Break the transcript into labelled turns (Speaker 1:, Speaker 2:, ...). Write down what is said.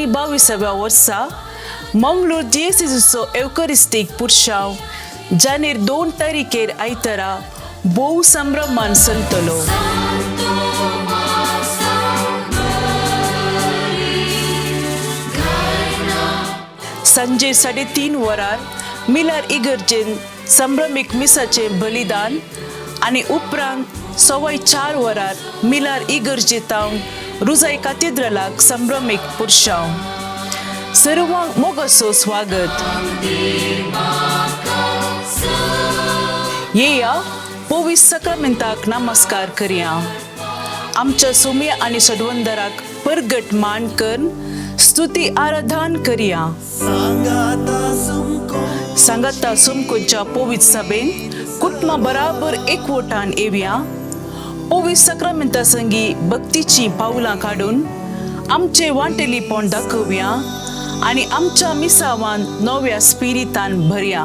Speaker 1: आनी बाविसाव्या वर्सा मंगळूर जिएसीचो एवकरिस्टीक पुरशांव जानेर 2 तारीखेर आयतारा भोव संभ्रमान चलतलो. सांजे 3:30 वरार मिलार इगर्जेन संभ्रमीक मिसाचें बलिदान आनी उपरांत 4:15 वरार मिलार इगर्जेतावन रुजाय कातेद्रलाक संभ्रमीक पुरशांव. सर्वांक मोगाचो स्वागत. येया पवित्र सक्रामेंताक नमस्कार करया. आमच्या सोम्या आनी सडवंदराक परगट मान करून स्तुती आराधन करया. सांगाता सुमकोच्या पवित्र सभेन कुटुंबा बराबर एकवटान येवया. पवित्र सक्रामेंता संगी भक्तीची पावलां काडून आमचे वांटेलीपण दाखोवया आनी आमच्या मिसावान नव्या स्पिरितान भरया.